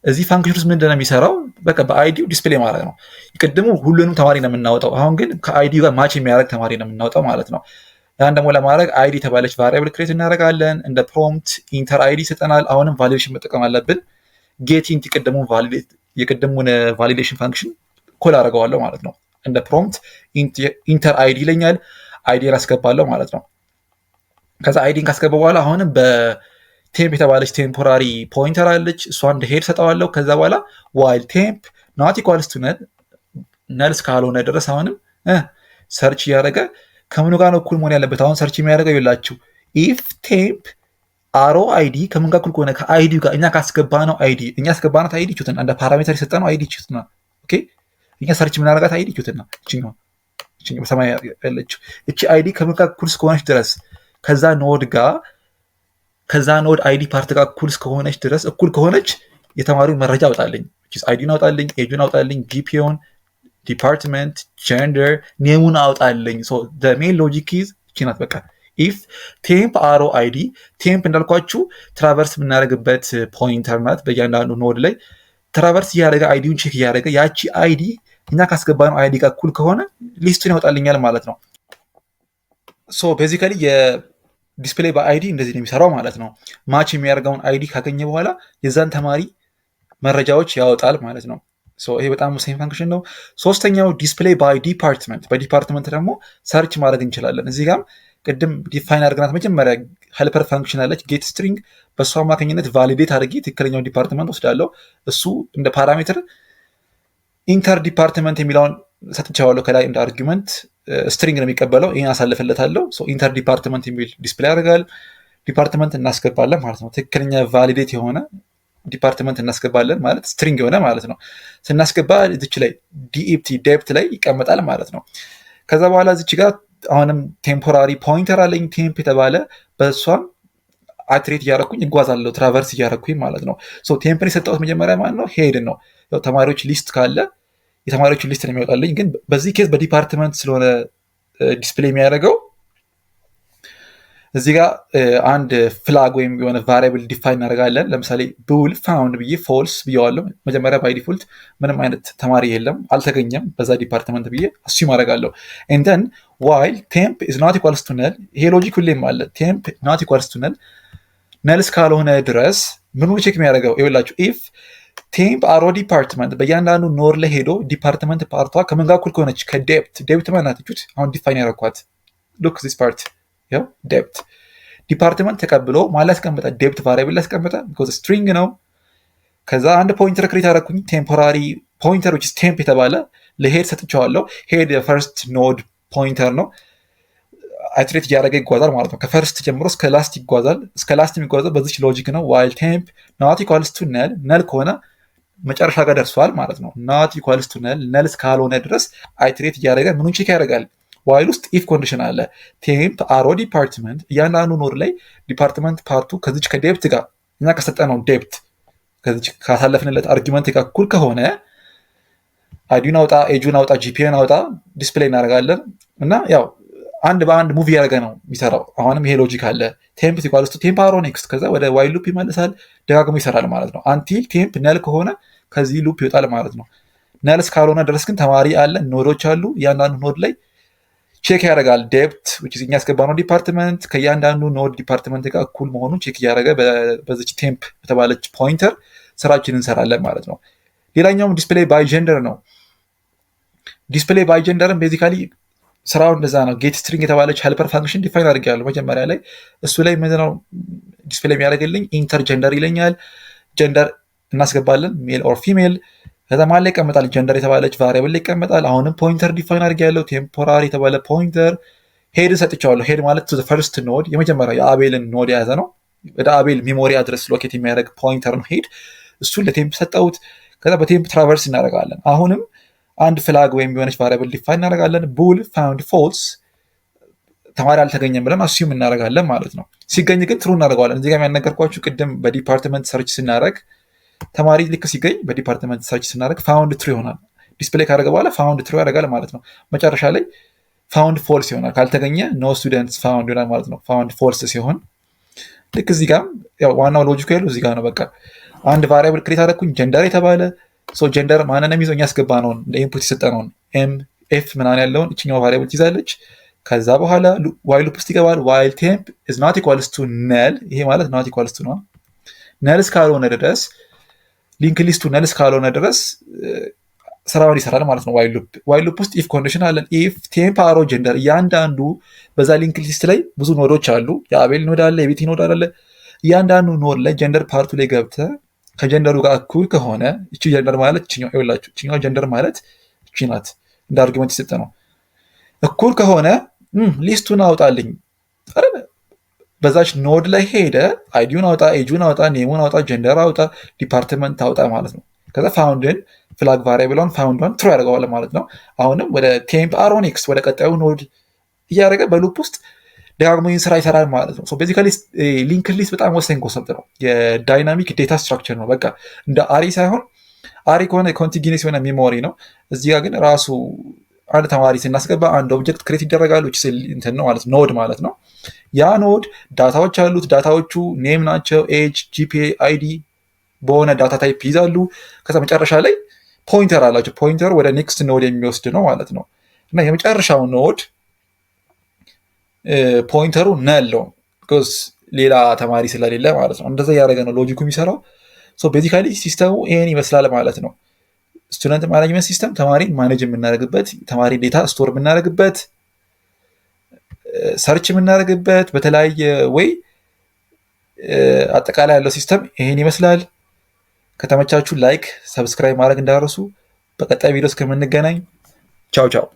Speaker 1: እዚህ function ውስጥ ምንድን ነው የሚሰራው? በቃ በ ID ው display ማድረግ ነው። ቅድሙ ሁሉንም ተማሪ ነው የምናወጣው። አሁን ግን ከ ID ው ጋር match የሚያደርግ ተማሪ ነው የምናወጣው ማለት ነው። ያን ደግሞ ለማድረግ ID የተባለች variable create እናደርጋለን። እንደ prompt enter ID ይሰጠናል። አሁንም validation መጠቀም አለብን። Get int የቅድሙን validation function call አደርገዋለሁ ማለት ነው። እንደ prompt enter ID ይለኛል። ID ን አስገባለሁ ማለት ነው። ከዛ ID ን ካስገባ በኋላ አሁንም በ temp የተባለች temporary pointer አለች። እሷ እንደ head ሰጠዋለሁ። ከዛ በኋላ while temp not equals to null፣ null እስካልሆነ ድረስ አሁንም search እያደረገ ከምኑ ጋር ነው እኩል መሆን ያለበት? አሁን search የሚያደርገው ይላችሁ if temp arrow ID ከምን ጋር እኩል ከሆነ፣ ከ ID ጋር፣ እኛ ካስገባነው ID፣ እኛ ያስገባናት ID ቹትና እንደ parameter የሰጠነው ID ቹትና፣ okay፣ እኛ search የምናደርጋት ID ቹትና እችኛዋ በሰማይ ያለችው እቺ ID ከምን ጋር እኩል እስከሆነች ድረስ፣ ከዛ node ጋር፣ ከዛ node ID part ጋር እኩል እስከሆነች ድረስ፣ እኩል ከሆነች የተማሪውን መረጃ አውጣልኝ፣ ID ን አውጣልኝ፣ age ኡን አውጣልኝ፣ GPA ውን፣ department፣ gender፣ name ኡን አውጣልኝ። Main logic is እቺ ናት። በቃ If temp arrow ID፣ temp እንዳልኳችሁ traverse የምናደርግበት pointer ናት። በእያንዳንዱ node ላይ traverse እያደረገ ID ውን check እያደረገ ያቺ ID እኛ ካስገባነው ID ጋር እኩል ከሆነ list ኡን ያወጣልኛል ማለት ነው። So basically የ display by ID እንደዚህ ነው የሚሰራው ማለት ነው። Match የሚያደርገውን ID ካገኘ በኋላ የዛን ተማሪ መረጃዎች ያወጣል ማለት ነው። ይሄ በጣም ወሳኝ function ነው። ሶስተኛው display by department። በ department ደግሞ search ማድረግ እንችላለን። እዚህ ጋም ቅድም define አድርገናት መጀመሪያ helper function አለች get string። በእሱ አማካኝነት validate አድርጌ ትክክለኛውን department ወስዳለሁ። እሱ እንደ parameter enter department የሚለውን ሰጥቼዋለሁ። ከላይ እንደ argument string ነው የሚቀበለው። ይህን አሳልፍለታለሁ። Enter department የሚል display ያደርጋል። Department እናስገባለን ማለት ነው። ትክክለኛ validate የሆነ department እናስገባለን ማለት string የሆነ ማለት ነው። ስናስገባ እዚች ላይ dept dept ላይ ይቀመጣል ማለት ነው። ከዛ በኋላ እዚች ጋር አሁንም temporary pointer አለኝ temp የተባለ፣ በእሷም iterate እያደረኩኝ እጓዛለሁ፣ traverse እያደረኩኝ ማለት ነው። Temp ን የሰጠሁት መጀመሪያ ማለት ነው head ን ነው። ተማሪዎች list ካለ የተማሪዎችን list ነው የሚያወጣልኝ። ግን በዚህ case በ department ስለሆነ display የሚያደርገው እዚህ ጋር አንድ flag ወይም የሆነ variable define እናደርጋለን። ለምሳሌ bool found ብዬ false ብየዋለሁ። መጀመሪያ by default ምንም አይነት ተማሪ የለም፣ አልተገኘም በዛ department ብዬ assume አደርጋለሁ። And then while temp is not equals to null፣ ይሄ logic ሁሌም አለ። Temp not equals to null፣ null እስካልሆነ ድረስ ምኑ check የሚያደርገው ይኸውላችሁ፣ if temp arrow department፣ በእያንዳንዱ node ላይ ሄዶ department part ኧ ከምን ጋር እኩል ከሆነች? ከ dept። Dept ማናት? አሁን define ያደረኳት፣ look this part፣ ያው dept department ተቀብሎ ማን ላይ ያስቀምጠ? Dept variable ላይ ያስቀምጠ፣ because string ነው። ከዛ አንድ pointer create አደረኩኝ፣ temporary pointer which temp የተባለ ለ head ሰጥቼዋለሁ። Head የ first node pointer ነው። Iterate እያደረገ ይጓዛል ማለት ነው። ከ first ጀምሮ እስከ last ይጓዛል። እስከ last የሚጓዘው በዚች logic ነው። While temp not equals to null፣ null ከሆነ መጨረሻ ጋር ደርሷል ማለት ነው። Not equals to null፣ null እስካልሆነ ድረስ iterate እያደረገ ምኑን check ያደርጋል? While ውስጥ if condition አለ። Temp arrow department፣ እያንዳንዱ node ላይ department part ኡ ከዚች ከ dept ጋር፣ እኛ ከሰጠነው dept፣ ከዚች ካሳለፍንለት argument ጋር እኩል ከሆነ ID ውን አውጣ፣ age ኡን አውጣ፣ GPA ን አውጣ፣ display እናደርጋለን። እና ያው አንድ በአንድ move እያደረገ ነው የሚሰራው። አሁንም ይሄ logic አለ። Temp equals to temp arrow next፣ ከዛ ወደ while loop ይመልሳል፣ ደጋግሞ ይሰራል ማለት ነው። Until temp null ከሆነ ከዚህ loop ይወጣል ማለት ነው። Null እስካልሆነ ድረስ ግን ተማሪ አለ፣ node ኦች አሉ። እያንዳንዱ node ላይ check ያደርጋል። Dept እኛ ያስገባነው department ከእያንዳንዱ node department ጋር እኩል መሆኑን check እያደረገ በዚች temp በተባለች pointer ስራችን እንሰራለን ማለት ነው። ሌላኛውም display by gender ነው። Display by gender ን basically ስራው እንደዛ ነው። Get string የተባለች helper function define አድርጌያለሁ መጀመሪያ ላይ። እሱ ላይ ምንድነው display የሚያደርግልኝ? Enter gender ይለኛል። Gender እናስገባለን፣ male or female። ከዛ ማን ላይ ይቀመጣል? Gender የተባለች variable ላይ ይቀመጣል። አሁንም pointer define አድርጌያለሁ። Temporary የተባለ pointer head ሰጥቼዋለሁ። Head ማለት first node፣ የመጀመሪያው የአቤልን node የያዘ ነው። ወደ አቤል memory address locate የሚያደርግ pointer ነው head። እሱን ለ temp ሰጠሁት። ከዛ በ temp traverse እናደርጋለን። አሁንም አንድ flag ወይም የሆነች variable define እናደርጋለን። Bool found false፣ ተማሪ አልተገኘም ብለን assume እናደርጋለን ማለት ነው። ሲገኝ ግን true እናደርገዋለን። እዚህ ጋር ያልነገርኳችሁ ቅድም በ department search ስናደርግ ተማሪ ልክ ሲገኝ በ department search ስናደርግ found true ይሆናል። Display ካደረገ በኋላ found true ያደርጋል ማለት ነው። መጨረሻ ላይ found false ይሆናል። ካልተገኘ no students found ይሆናል ማለት ነው። Found false ሲሆን ልክ እዚህ ጋርም ዋናው logic ኡ ያለው እዚህ ጋር ነው። በቃ አንድ variable create አደረግኩኝ gender የተባለ። Gender ማንን የሚይዘው? እኛ ያስገባነውን፣ እንደ input የሰጠነውን M F ምናምን ያለውን እችኛው variable ትይዛለች። ከዛ በኋላ while loop ውስጥ ይገባል። While temp is not equals to null፣ ይሄ ማለት not equals to ነው። Null እስካልሆነ ድረስ፣ linked list ኡ null እስካልሆነ ድረስ ስራውን ይሰራል ማለት ነው። While loop ውስጥ if condition አለን። If temp arrow gender፣ እያንዳንዱ በዛ linked list ላይ ብዙ node ኦች አሉ። የአቤል node አለ፣ የቤቲ node አለ። እያንዳንዱ node ላይ gender part ኡ ላይ ገብተህ ከ gender ኡ ጋር እኩል ከሆነ፣ እቺ gender ማለት እችኛው ይኸውላችሁ፣ እችኛው gender ማለት እቺ ናት፣ እንደ argument የሰጠ ነው። እኩል ከሆነ list ኡን አውጣልኝ። በዛች node ላይ ሄደ ID ውን አውጣ፣ age ኡን አውጣ፣ name ኡን አውጣ፣ gender አውጣ፣ department አውጣ ማለት ነው። ከዛ found ን flag variable ኧን found ኧን true ያደርገዋል ማለት ነው። አሁንም ወደ temp arrow next፣ ወደ ቀጣዩ node እያደረገ በ loop ውስጥ ደጋግሞ ይህን ስራ ይሰራል ማለት ነው። Basically linked list በጣም ወሳኝ concept ነው። የ dynamic data structure ነው። በቃ እንደ array ሳይሆን፣ array ከሆነ contiguous የሆነ memory ነው። እዚህ ጋር ግን ራሱ አንድ ተማሪ ስናስገባ አንድ object create ይደረጋል፣ እንትን ነው ማለት node ማለት ነው። ያ node data ዎች አሉት። Data ዎቹ name ናቸው፣ age፣ GPA፣ ID በሆነ data type ይይዛሉ። ከዛ መጨረሻ ላይ pointer አላቸው። Pointer ወደ next node የሚወስድ ነው ማለት ነው። እና የመጨረሻው node pointer ኡ null ነው፣ because ሌላ ተማሪ ስለሌለ ማለት ነው። እንደዛ እያደረገ ነው logic ኩ የሚሰራው። Basically system ኡ ይሄን ይመስላል ማለት ነው። Student management system ተማሪን manage የምናደርግበት፣ ተማሪ data store የምናደርግበት፣ search የምናደርግበት በተለያየ way አጠቃላይ ያለው system ይሄን ይመስላል። ከተመቻችሁ like፣ subscribe ማድረግ እንዳትረሱ። በቀጣይ ቪዲዮ እስከምንገናኝ ቻው ቻው።